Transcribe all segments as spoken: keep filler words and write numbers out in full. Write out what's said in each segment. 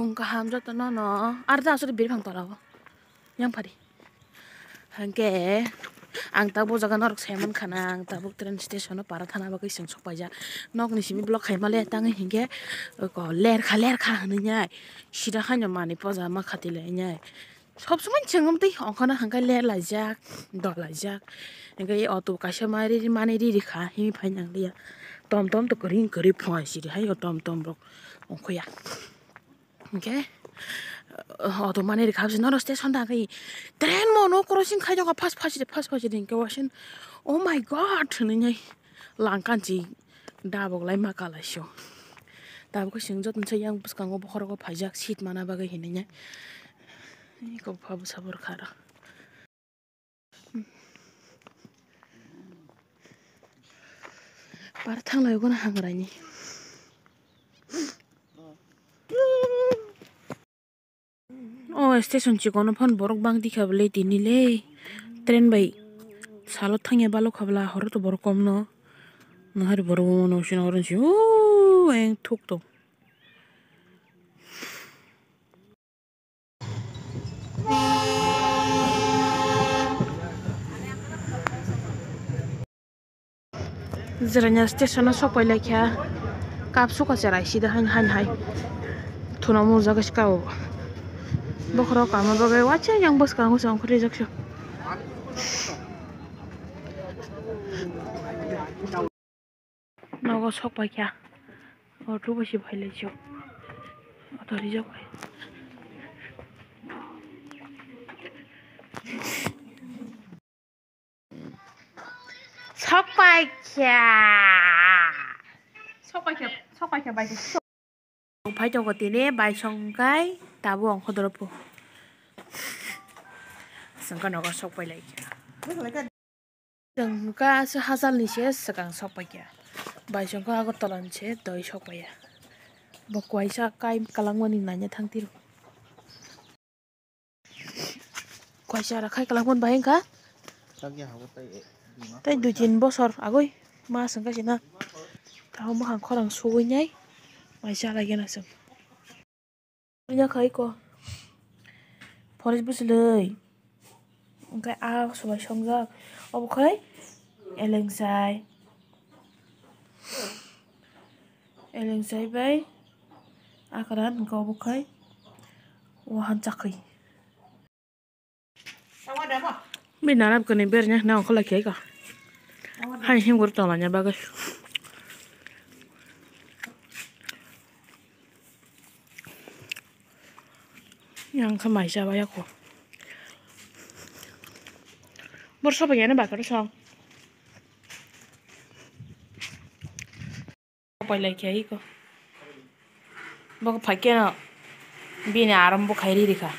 Wng kaham joto no no. Ar da aswk biri phang tola o. Yang phari. Hangke ang tabuk jaga norok saiman khana, ang tabuk train station o para thana bagwi chwng sok paijak. Nok ni simi block khaima le tangwi hinkhe ko lerkha lerkha hinwi nai. Sida haino manwi poja ma khati lai nai. Sob somoi chwng tei ongkhorna hangkhe ler laijak, dol laijak. Hingke auto kaisa ma riri mani riri kha, himwi phai nang liya. Tom tom to kwrwi kwrwi phai siri hai o tom tom rok ongkhoya. Hingke auto mani rikha bisi noro station da kai train mo no crossing khai jokha fast fast de fast fast de hingke wasin, "Oh my God," hinwi nai langkan si dabok lai ma kalaisio. Tabuk khe chwng joto se yang bwskango bokhorogo phaijak seat mana bagwi hinwi nai. Eko pha bwsa bwrwkha rw. Par thanglai gwn hangraini. O station chikon phano borok bang tikha bwle tini le. Train bai salo thangya balo khabla horo to borok kom no. Nahari borok no sino oro si o eng thuk to. Jirania station o sok pai lai kha. Kap suka cherai sida hain hain hai. Thuna mo jaga sika o. Bokhorok kama bagwi wacha yang bwskango se ongkhorwi jak se. Nogo sok pai kha. Auto bai se phai lai sio. Auto rijak bai. Sok pai kha. Sok pai kha, sok pai kha bai kha. Phai tongo tini bai song kai tabuk ongkho doro po. Sengkha nogo sok pai lai kha. Chwng hwnkha aswk hajalni se swkang sok paikha. Bai chwngkha Agartala ni se doi sok paiya. Bo kuaisa kai kwlangmani naina thang tiro. Kuaisa ara khai kwlangmani bai wngkha. Tei dui tin bosor agoi ma swngkha sina. Tamo mukhang khorang sugui nai. Mai chalai gana chwng. Nya khai ko. Forest bwswlwi. Hwnkhe a sobai songjak. Obo khai elengsai. Elengsai bai akran hwnkhe obo khai wahan chakri. Bini narab kwrwi berajak nang ongkha lai khe ka. Hai himgwr tonglaina bagwi. Yang kha mai chaba yako. Borsa bai yani bakar song. Pailai khe iko. Bo phai khe no bini aram bo khai ri rikha.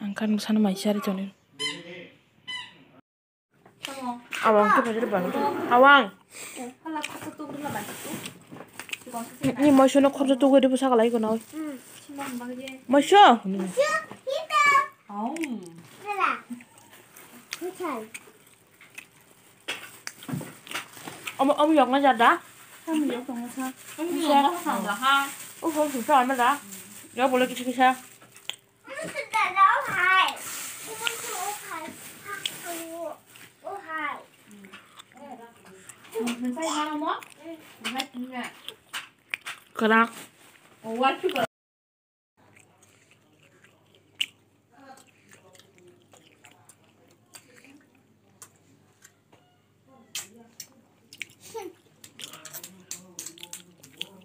Ang khan bwsano mai chari toni. Awang tu pajar bang. Awang. Ni moiso no khorjo tugui de bwsa kalai kono. Moiso. Omo, omo yok na jada. Omo yok na jada. Yok bole kisa kisa. Kwrak.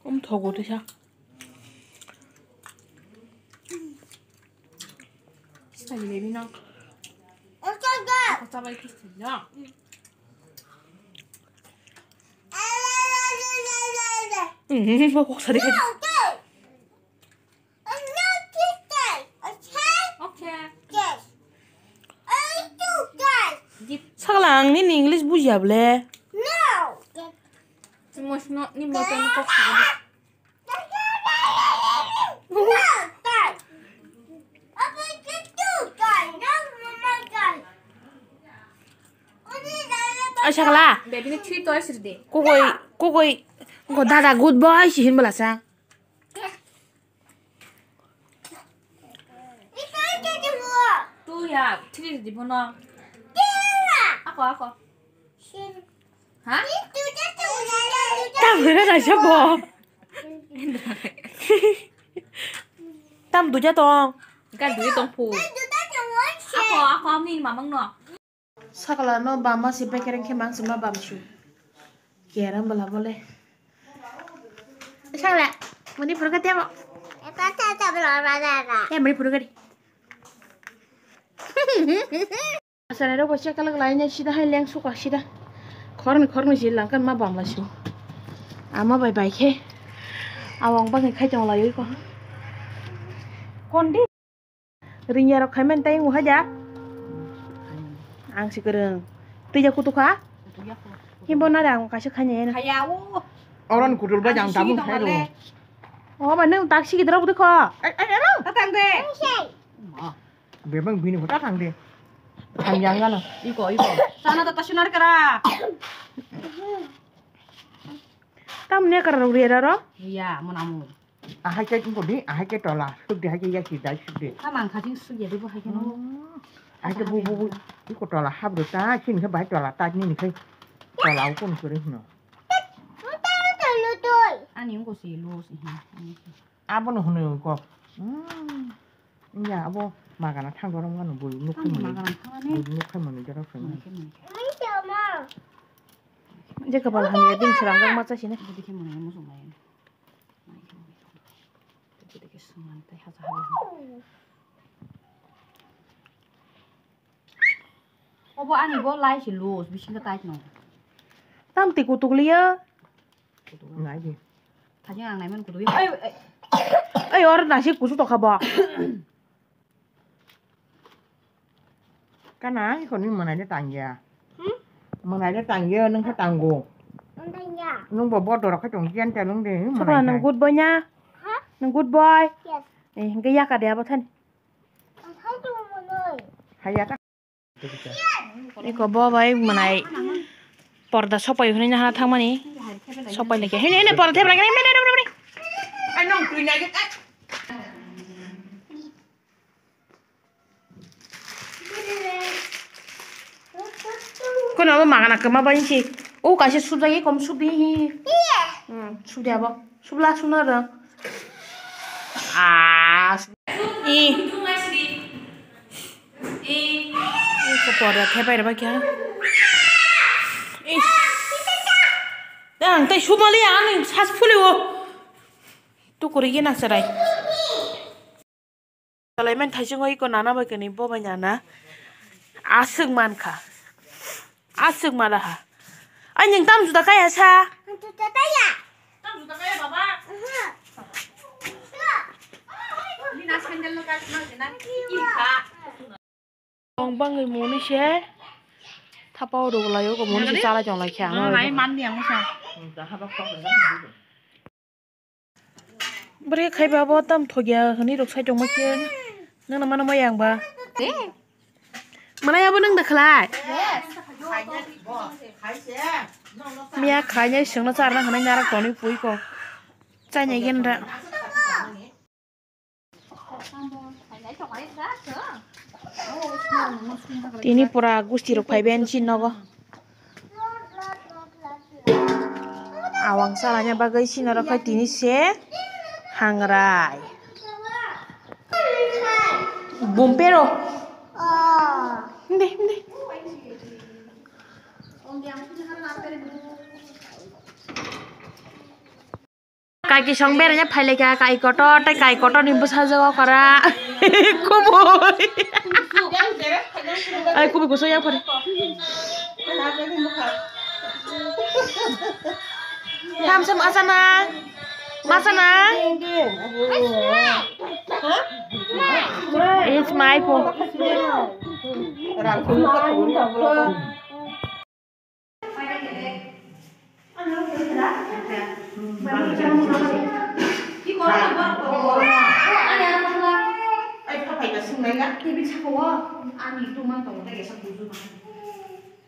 Um, thogo teisa. Sani baby no. Ako chabai kisti na. Hmm, kok sari. Saklang, nini English bujiya ble? Ai sakala. Baby ni three toys ridi. Kukoi, kukoi. Ko dada good boy si hin bela sa. Tu ya, three ridi bono. Ako, ako. Ha? Tam hwra naisa bo. Tam duja tong. Ga dui tong pu. Ako, ako, amni mamang no. Sakala no bama si bekereng khe mang sima bam su. Keram bela bole. Sakala, mani pura ka temo. Eta ta ta bela bela. Ya mani pura ka di. Asarai rok bai chekal glai nai sida hai leng suka sida. Khorni khorni si langkan ma bamla su. Ama bai bai khe. Awang bangwi khai tong lai ko. Kondi. Ringya rok khai men tai wng haja. Ang si kwrwng. Twi ja kutu kha. Himbo na rang kaisa khai nai. Khaya o. Oron kutul ba jang tabung khai ro. O ba nung tak si gidra budukho. Ai ai ai. Tatang de. Bebang bini hota thang de. Thang yang gana. Iko, iko. Sana tata sunar kara. Tam ne kara rok rera ro? Ya, mona mo. Ahai ke ko di, ahai ke tola. Suk de, hai ke ya ki dai suk de. Tamang kha jing suk ya de bo hai ke no. Ahai ke bu bu bu. Iko tola habru ta, sini ke bai tola ta ni ni ke. Tola ukun kuri no. Ani ungko si lo si. Abono hwnwi kok. Hmm. Ya, abo magana thang dorong gano bui nuk khai mani. Magana thang ani. Bui nuk khai mani dorong khai mani. Mui khe mui khe. Je kapal hamya din srang rok macha sini. Budi khe mui musu mai. Budi khe suman tai haja haja. Obo ani bo lai si loose, bisingo tight no. Tam ti kutuk liya. Ngai di. Thajeng ang naiman kutuk. Ai, ai. Ai, or nasi kusu tokha bo. Kana, iko ni manai de tangya. Hmm? Manai de tangya, nung kha tango. Nung tangya. Nung bo bo dorok kha tong kian ta nung de. Sokra nung good boy nya. Ha? Nung good boy. Yes. Eh, hingke yaka de abo thani. Hai tong manai. Hai yaka. Iko bo bai mwnai porda sopai hwnwi nahana thangmani. Sopai lekhe. Hini, hini, porda thebra, hini, hini, hini, hini. Kono abo magana kwma bai si. O kaisa subjak ye kom subdi hi. Hmm, subdi abo. Subla suna rang. Ah. I. I ko porda thepai rwba kya. I. Ang tai sumali ani sas phuli o. Tukuri gina serai. Salaiman thaisingo iko nana bai kani bo bai nana. Aswk mankha. Aswk malaha. Ai nwng tam juda kaya sa? Juda kaya. Tam juda kaya baba. Ni na sandal no ka na na. Ikha. Tong bangwi moni se. Thapa oro layo ko moni se chala chong lai kha. Nai man ni ang sa. Bwrwi khai ba bo tam thokya hwnwi rwk sai tongma khe. Nang mano ma yang ba? Te. Mana ya bo nang da khlai? Yes. Miya khai nai sengno charna hwnwi narak toni pui ko. Chai nai gen da. Tini pura gusti rok phai ben si nogo. Awang salanya bagwi sino rok khai tini se hangrai. Bumpero. Hinde, hinde. Kaiki song beranya phailekha, kai kotor, tei kai kotor ni bwsajwk okra. Kubui. Ai, kubui kusu yang phari. Thamsa masa na. Masa na. It's my phone.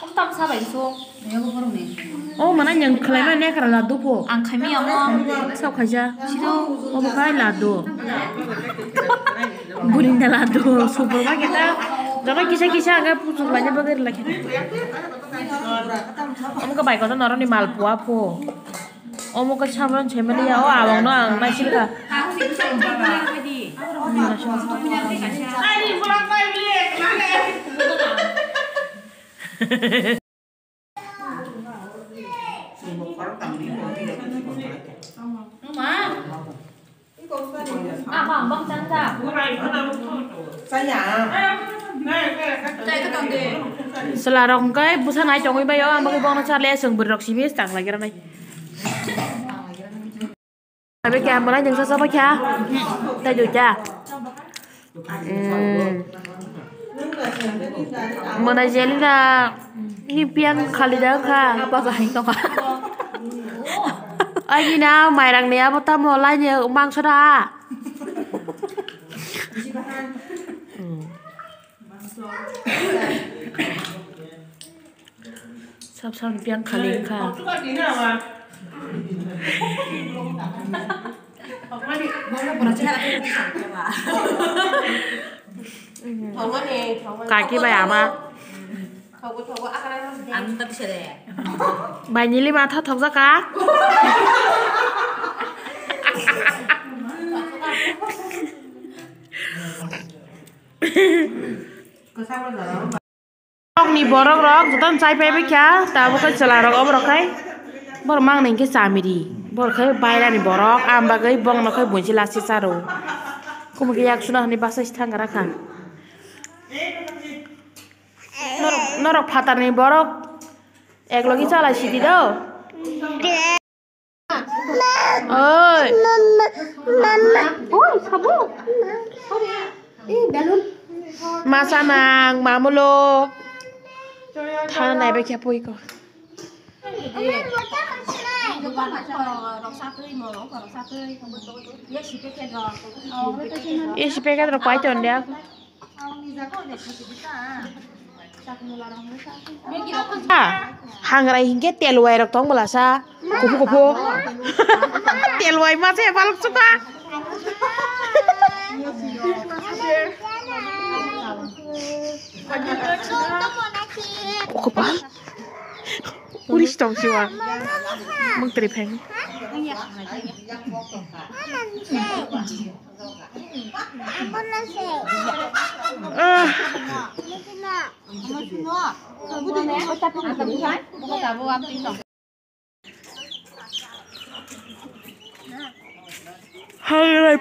Kom tam sa bai so. O mana yang khlai ma ne kara ladu pho. Ang khai mi amo. Sok khaja. Sino. O bo kai ladu. Burinda ladu. Super ba kita. Jono kisa kisa aga puchuk lanya bagir lagi. Omo ka bai kota noroni malpua pho. Omo ka samran chemaliya o awang no ang naisil ka. Chwla rok hwnkhe bwsa nai tongwi bai o, ang bagwi bono cha le chwng bwrwi rok simi tang lai gra nai. Abi kya mwnai jengsa sabo kya? Tai duita. Hmm. Mwnai jelina ni pian khali da kha. Apa kahing tong kha? Ai ni na mairang ni abo tamo lai ni mangso da. Hmm. Sab sab piang khali wngkha. Kaki bai ama. Bai nili matha thokjaka. Borok ni borok rok jotono chai pai bai kha, tabuk khe chwla rok oborok khai borok mang nai khe chamiri, borok khai bairani borok, ang bagwi bongno khai buinsi lasi charo, kumui khe yak suna hwnwi basa si thang gra kha. Norok, norok phatar ni borok ek logi chalai sidi do. Oi. Oi, sabu. Masa nang, mamulo. Thana nai bai khe pui ko. Isi packet rok pai ton dia. Ah, hangrai hinkhe telwai rok tong bwlasa. Kupu kupu. Telwai ma se balok chuka. Kupa. Uris tong siwa. Mung tri pheng. Ah. Hangrai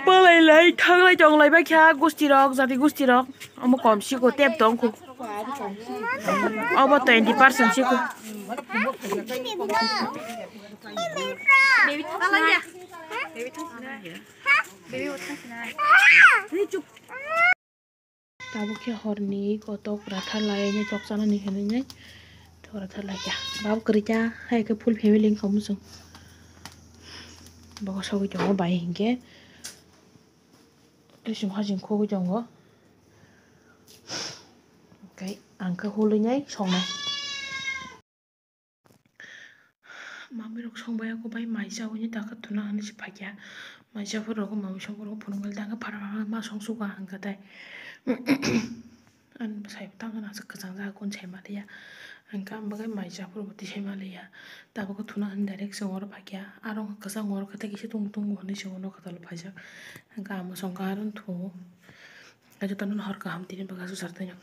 palai lai thanglai tonglai bai kha gusti rok, jati gusti rok. Omo kom siko tep tong khu. Obo twenty percent siko. Tabuk khe horni kotok rathar lai, chokchanani hinwi tok rathar lai kha. Babo kwrwi kha, hai khe full family wngkha muchung. Bogo sogwi tongo bai hinkhe. Tei chwng hajing khogwi tongo. Tei ang khe hulwi nai songnai. Mamirok songbai ako bai mai chawi ni taka tuna hinwi se phaikha. Mai chawi rok mamirok songbai rok phunuknai tangkha phara phara ma songsuka hwnkha tai. Ani bwsai bo tangkha aswk kwchang jaga kunu sai maliya. Hwnkhe ang bagwi mai chawi rok twi sai maliya. Tabuk thuna hinwi direct chwng oro phaikha. Aro wngkha kwchang oro khe tei kisa tung tung hinwi chwng oro kwtal phaijak. Hwnkhe amo songkha aro wngthu. Jotono hor kaham tini bwkha swchar taino.